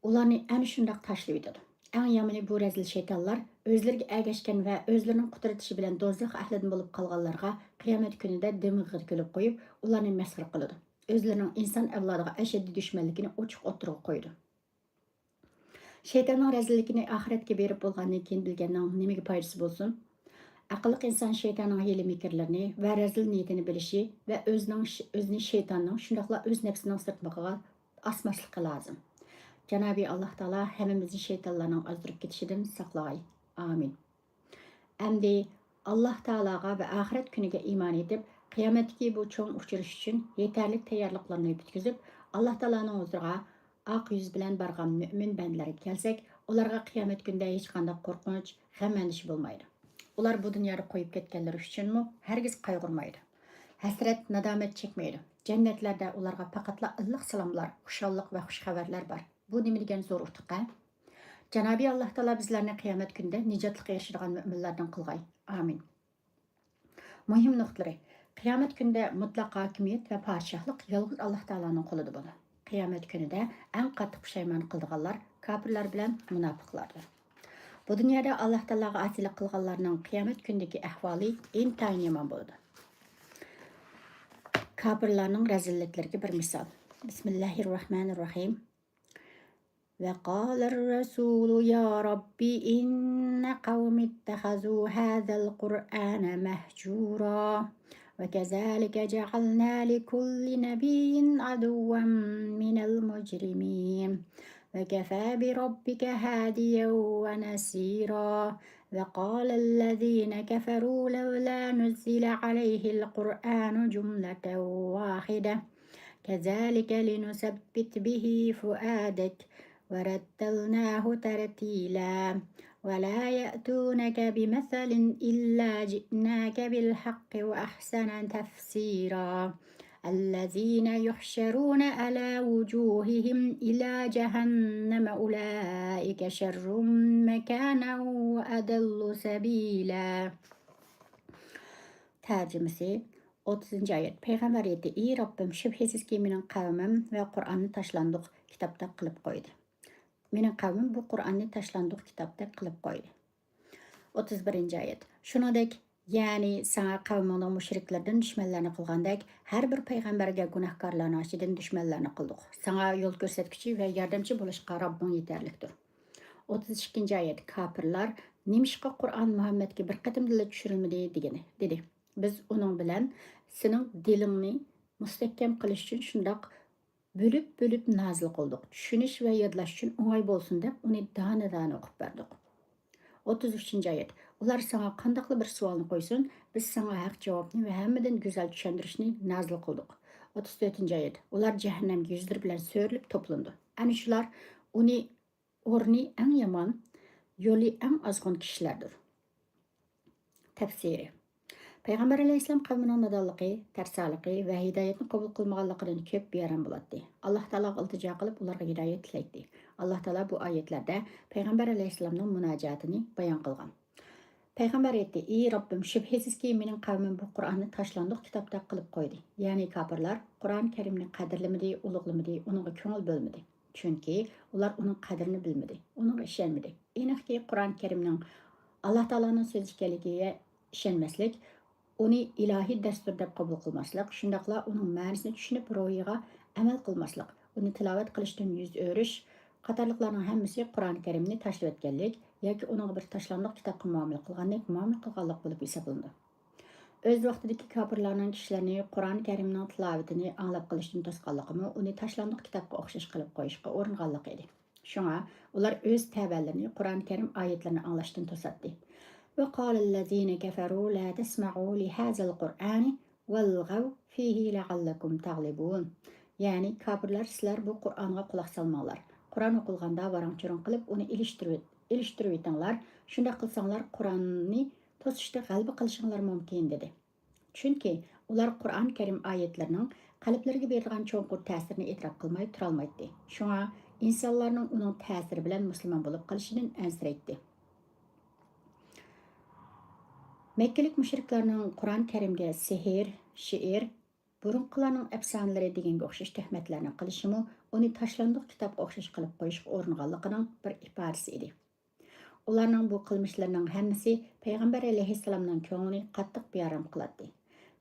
ئۇلارنى ئەنە شۇنداق تاشلىۋېتىدۇ. ئەڭ يامىنى، بۇ رەزىل شەيتانلار ئۆزلىرىگە ئەگەشكەن ۋە ئۆزلىرىنىڭ قۇدرىتى بىلەن دوزاخ ئەھلىدىن بولۇپ قالغانلارغا قىيامەت كۈنىدە دىمىقىغا كۈلۈپ قويۇپ، ئۇلارنى مەسخىرە قىلىدۇ. ئۆزلىرىنىڭ ئىنسان ئەۋلادىغا ئەشەددىي دۈشمەنلىكىنى ئوچۇق ئوتتۇرىغا قويىدۇ. شەيتاننىڭ رەزىللىكىنى ئاخىرەتكە بېرىپ بولغاندىن كېيىن بىلگەننىڭ نېمىگە پايدىسى بولسۇن؟ ئەقىللىق ئىنسان شەيتاننىڭ ھىيلە-مىكىرلىرىنى ۋە رەزىل نىيىتىنى بىلىشى ۋە ئۆزىنىڭ ش-، ئۆزىنى شەيتاننىڭ، شۇنداقلا ئۆز نەپسىنىڭ سىرتمىقىغا ئاسماسلىقى لازىم. جانابىي ئاللاھ تائالا ھەممىمىزنى شەيتانلارنىڭ ئازدۇرۇپ كېتىشىدىن ساقلىغاي. ئامىن. ئەمدى ئاللاھ تائالاغا ۋە ئاخىرەت كۈنىگە ئىمان ئېيتىپ، قىيامەتتىكى بۇ چوڭ ئۇچرىشىش ئۈچۈن يېتەرلىك تەييارلىقلارنى پۈتكۈزۈپ، ئاللاھ تائالانىڭ ھۇزۇرىغا ئاق يۈز بىلەن بارغان مۆمىن بەندىلەرگە كەلسەك، ئۇلارغا قىيامەت كۈنىدە ھېچقانداق قورقۇنچ، غەم-ئەندىشە بولمايدۇ. ئۇلار بۇ دۇنيادا قويۇپ كەتكەنلىرى ئۈچۈنمۇ ھەرگىز قايغۇرمايدۇ. ھەسرەت، نادامەت چەكمەيدۇ. جەننەتلەردە ئۇلارغا پەقەتلا ئىللىق سالاملار، خۇشاللىق ۋە خۇش خەۋەرلەر بار. بۇ نېمە دېگەن زور ئۇتۇق ھە؟ جانابىي ئاللاھ تائالا بىزلەرنى قىيامەت كۈنىدە نىجاتلىققا ئېرىشىدىغان مۆمىنلەردىن قىلغاي. ئامىن. مۇھىم نۇقتىلىرى. قىيامەت كۈنىدە مۇتلەق ھاكىمىيەت ۋە پادىشاھلىق يالغۇز ئاللاھ تائالانىڭ قولىدا بولىدۇ. قىيامەت كۈنىدە ئەڭ قاتتىق پۇشايمان قىلىدىغانلار كاپىرلار بىلەن مۇناپىقلاردۇر. بۇ دۇنيادا ئاللاھ تائالاغا ئاسىيلىق قىلغانلارنىڭ قىيامەت كۈنىدىكى ئەھۋالى ئىنتايىن يامان بولىدۇ. كاپىرلارنىڭ رەزىللىكلىرىگە بىر مىسال. بىسمىللاھىررەھمانىررەھىم. وقال الرسول يا رب إن قومي اتخذوا هذا القرآن مهجورا وكذلك جعلنا لكل نبي عدوا من المجرمين وكفى بربك هاديا ونصيرا وقال الذين كفروا لولا نزل عليه القرآن جملة واحدة كذلك لنثبت به فؤادك ورتلناه ترتيلا ولا يأتونك بمثل إلا جئناك بالحق وأحسن تفسيرا الذين يحشرون على وجوههم إلى جهنم أولئك شر مكانا وأضل سبيلا. تەرجىمىسى. ئوتتۇزىنچى ئايەت. پەيغەمبەر ئېيتتى: ئى رەببىم، شۈبھىسىزكى، مېنىڭ قەۋمىم ۋە قۇرئاننى تاشلاندۇق كىتابتەك قىلىپ قويدى. مېنىڭ قەۋمىم بۇ قۇرئاننى تاشلاندۇق كىتابتەك قىلىپ قويدى. ئوتتۇز بىرىنچى ئايەت. شۇنىڭدەك، يەنى ساڭا قەۋمىڭنىڭ مۇشرىكلىرىدىن دۈشمەنلەرنى قىلغاندەك، ھەر بىر پەيغەمبەرگە گۇناھكارلارنىڭ ئىچىدىن دۈشمەنلەرنى قىلدۇق. ساڭا يول كۆرسەتكۈچى ۋە ياردەمچى بولۇشقا رەببىڭ يېتەرلىكتۇر. ئوتتۇز ئىككىنچى ئايەت. كاپىرلار: نېمىشقا قۇرئان مۇھەممەدكە بىر قېتىمدىلا چۈشۈرۈلمىدى؟ دېگىنى، دېدى. بىز ئۇنىڭ بىلەن سېنىڭ دىلىڭنى مۇستەھكەم قىلىش ئۈچۈن شۇنداق بۆلۈپ-بۆلۈپ نازىل قىلدۇق. چۈشىنىش ۋە يادلاش ئۈچۈن ئوڭاي بولسۇن دەپ ئۇنى دانە-دانە ئوقۇپ بەردۇق. ئوتتۇز ئۈچىنچى ئايەت. ئۇلار ساڭا قانداقلا بىر سوئالنى قويسۇن، بىز ساڭا ھەق جاۋابنى ۋە ھەممىدىن گۈزەل چۈشەندۈرۈشنى نازىل قىلدۇق. ئوتتۇز تۆتىنچى ئايەت. ئۇلار جەھەننەمگە يۈزلىرى بىلەن سۆرىلىپ توپلىنىدۇ. ئەنە شۇلار ئۇنى ئورنى ئەڭ يامان، يولى ئەڭ ئازغۇن كىشىلەردۇر. تەپسىرى. پەيغەمبەر ئەلەيھىسسالام قەۋمىنىڭ نادانلىقى، تەرسالىقى ۋە ھىدايەتنى قوبۇل قىلمىغانلىقىدىن كۆپ بىئارام بولاتتى. ئاللاھ تائالاغا ئىلتىجا قىلىپ، ئۇلارغا ھىدايەت تىلەيتتى. ئاللاھ تائالا بۇ ئايەتلەردە پەيغەمبەر ئەلەيھىسسالامنىڭ مۇناجاتىنى بايان قىلغان. پەيغەمبەر ئېيتتى: ئى رەببىم، شۈبھىسىزكى، مېنىڭ قەۋمىم بۇ قۇرئاننى تاشلاندۇق كىتابتەك قىلىپ قويدى. يەنى كاپىرلار قۇرئان كەرىمنى قەدىرلىمىدى، ئۇلۇغلىمىدى، ئۇنىڭغا كۆڭۈل بۆلمىدى. چۈنكى ئۇلار ئۇنىڭ قەدرىنى بىلمىدى، ئۇنىڭغا ئىشەنمىدى. ئېنىقكى، قۇرئان كەرىمنىڭ ئاللا تائالانىڭ سۆزى ئىكەنلىكىگە ئىشەنمەسلىك، ئۇنى ئىلاھىي دەستۇر دەپ قوبۇل قىلماسلىق، شۇنداقلا ئۇنىڭ مەنىسىنى چۈشىنىپ، روھىغا ئەمەل قىلماسلىق، ئۇنى تىلاۋەت قىلىشتىن يۈز ئۆرۈش قاتارلىقلارنىڭ ھەممىسى قۇرئان كەرىمنى تاشلىۋەتكەنلىك ياكى ئۇنىڭغا بىر تاشلاندۇق كىتابقا مۇئامىلە قىلغاندەك مۇئامىلە قىلغانلىق بولۇپ ھېسابلىنىدۇ. ئۆز ۋاقتىدىكى كاپىرلارنىڭ كىشىلەرنى قۇرئان كەرىمنىڭ تىلاۋىتىنى ئاڭلاپ قېلىشتىن توسقانلىقىمۇ ئۇنى تاشلاندۇق كىتابقا ئوخشاش قىلىپ قويۇشقا ئۇرۇنغانلىقى ئىدى. شۇڭا ئۇلار ئۆز تەۋەلىرىنى قۇرئان كەرىم ئايەتلىرىنى ئاڭلاشتىن توساتتى. وقال الذين كفروا لا تسمعوا لهذا القرآن والغوا فيه لعلكم تغلبون. يەنى كاپىرلار، سىلەر بۇ قۇرئانغا قۇلاق سالماڭلار. قۇرئان ئوقۇلغاندا ۋاراڭ-چۇرۇڭ قىلىپ ئۇنى ئېلىشتۇرۇۋېت-، ئېلىشتۇرۇۋېتىڭلار. شۇنداق قىلساڭلار قۇرئاننى توسۇشتا غەلىبە قىلىشىڭلار مۇمكىن، دېدى. چۈنكى ئۇلار قۇرئان كەرىم ئايەتلىرىنىڭ قەلبلىرىگە بېرىدىغان چوڭقۇر تەسىرىنى ئېتىراپ قىلماي تۇرالمايتتى. شۇڭا ئىنسانلارنىڭ ئۇنىڭ تەسىرى بىلەن مۇسۇلمان بولۇپ قېلىشىدىن ئەنسىرەيتتى. مەككىلىك مۇشرىكلارنىڭ قۇرئان كەرىمگە سېھىر، شېئىر، بۇرۇنقىلارنىڭ ئەپسانىلىرى دېگەنگە ئوخشاش تۆھمەتلەرنى قىلىشىمۇ ئۇنى تاشلاندۇق كىتابقا ئوخشاش قىلىپ قويۇشقا ئۇرۇنغانلىقىنىڭ بىر ئىپادىسى ئىدى. ئۇلارنىڭ بۇ قىلمىشلىرىنىڭ ھەممىسى پەيغەمبەر ئەلەيھىسسالامنىڭ كۆڭلىنى قاتتىق بىئارام قىلاتتى.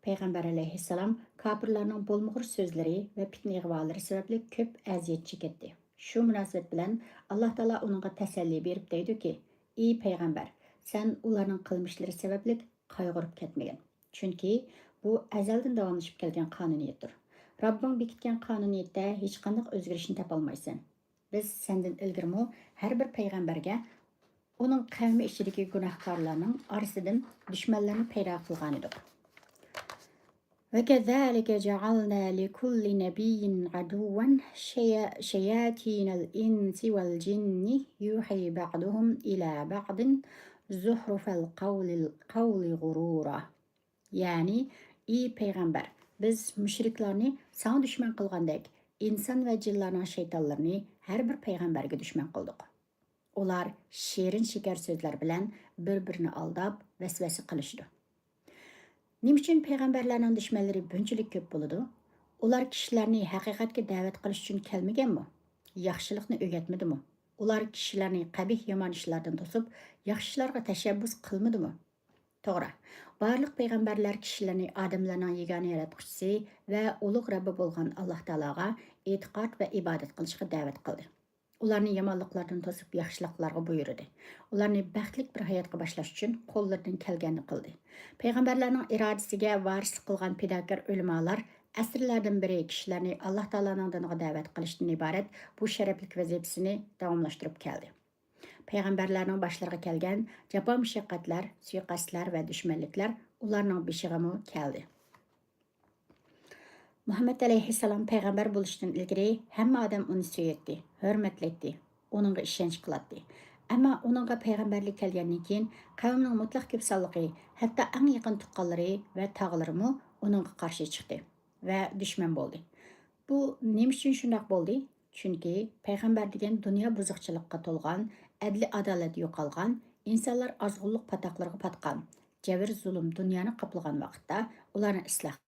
پەيغەمبەر ئەلەيھىسسالام كاپىرلارنىڭ بولمىغۇر سۆزلىرى ۋە پىتنە-ئىغۋالىرى سەۋەبلىك كۆپ ئەزىيەت چېكەتتى. شۇ مۇناسىۋەت بىلەن ئاللا تائالا ئۇنىڭغا تەسەللى بېرىپ دەيدۇكى، ئى پەيغەمبەر، سەن ئۇلارنىڭ قىلمىشلىرى سەۋەبلىك قايغۇرۇپ كەتمىگىن. چۈنكى بۇ ئەزەلدىن داۋاملىشىپ كەلگەن قانۇنىيەتتۇر. رەببىڭ بېكىتكەن قانۇنىيەتتە ھېچقانداق ئۆزگىرىشنى تاپالمايسەن. بىز سەندىن ئىلگىرىمۇ ھەر بىر پەيغەمبەرگە ئۇنىڭ قەۋمى ئىچىدىكى گۇناھكارلارنىڭ ئارىسىدىن دۈشمەنلەرنى پەيدا قىلغانىدۇق. وكذلك جعلنا لكل نبي عدوا شيا-، شياطين الإنس والجن يوحي بعضهم إلى بعض زخرف القول، القول غرورا. يەنى، ئى پەيغەمبەر، بىز مۇشرىكلارنى ساڭا دۈشمەن قىلغاندەك، ئىنسان ۋە جىنلارنىڭ شەيتانلىرىنى ھەر بىر پەيغەمبەرگە دۈشمەن قىلدۇق. ئۇلار شېرىن شېكەر سۆزلەر بىلەن بىر-بىرىنى ئالداپ، ۋەسۋەسە قىلىشىدۇ. نېمە ئۈچۈن پەيغەمبەرلەرنىڭ دۈشمەنلىرى بۇنچىلىك كۆپ بولىدۇ؟ ئۇلار كىشىلەرنى ھەقىقەتكە دەۋەت قىلىش ئۈچۈن كەلمىگەنمۇ؟ ياخشىلىقنى ئۆگەتمىدىمۇ؟ ئۇلار كىشىلەرنى قەبىھ يامان ئىشلاردىن توسۇپ، ياخشى ئىشلارغا تەشەببۇس قىلمىدىمۇ؟ توغرا، بارلىق پەيغەمبەرلەر كىشىلەرنى ئادەملەرنىڭ يېگانە ياراتقۇچىسى ۋە ئۇلۇغ رەببى بولغان ئاللا تائالاغا ئېتىقاد ۋە ئىبادەت قىلىشقا دەۋەت قىلدى. ئۇلارنى يامانلىقلاردىن توسۇپ، ياخشىلىقلارغا بۇيرۇدى. ئۇلارنى بەختلىك بىر ھاياتقا باشلاش ئۈچۈن قوللىرىدىن كەلگەننى قىلدى. پەيغەمبەرلەرنىڭ ئىرادىسىگە ۋارىسلىق قىلغان پىداكار ئۆلىمالار ئەسىرلەردىن بېرى كىشىلەرنى ئاللا تائالانىڭ دىنىغا دەۋەت قىلىشتىن ئىبارەت بۇ شەرەپلىك ۋەزىپىسىنى داۋاملاشتۇرۇپ كەلدى. پەيغەمبەرلەرنىڭ باشلىرىغا كەلگەن جاپا-مۇشەققەتلەر، سۇيىقەستلەر ۋە دۈشمەنلىكلەر ئۇلارنىڭ بېشىغىمۇ كەلدى. مۇھەممەد ئەلەيھىسسالام پەيغەمبەر بولۇشتىن ئىلگىرى ھەممە ئادەم ئۇنى سۆيەتتى، ھۆرمەتلەيتتى، ئۇنىڭغا ئىشەنچ قىلاتتى. ئەمما ئۇنىڭغا پەيغەمبەرلىك كەلگەندىن كېيىن، قەۋمىنىڭ مۇتلەق كۆپ سانلىقى، ھەتتا ئەڭ يېقىن تۇغقانلىرى ۋە تاغىلىرىمۇ ئۇنىڭغا قارشى چىقتى ۋە دۈشمەن بولدى. بۇ نېمە ئۈچۈن شۇنداق بولدى؟ چۈنكى پەيغەمبەر دېگەن دۇنيا بۇزۇقچىلىققا تولغان، ئەدلى-ئادالەت يوقالغان، ئىنسانلار ئازغۇنلۇق پاتاقلىرىغا پاتقان، جەبىر-زۇلۇم دۇنيانى قاپلىغان ۋاقىتتا ئۇلارنى ئىسلاھ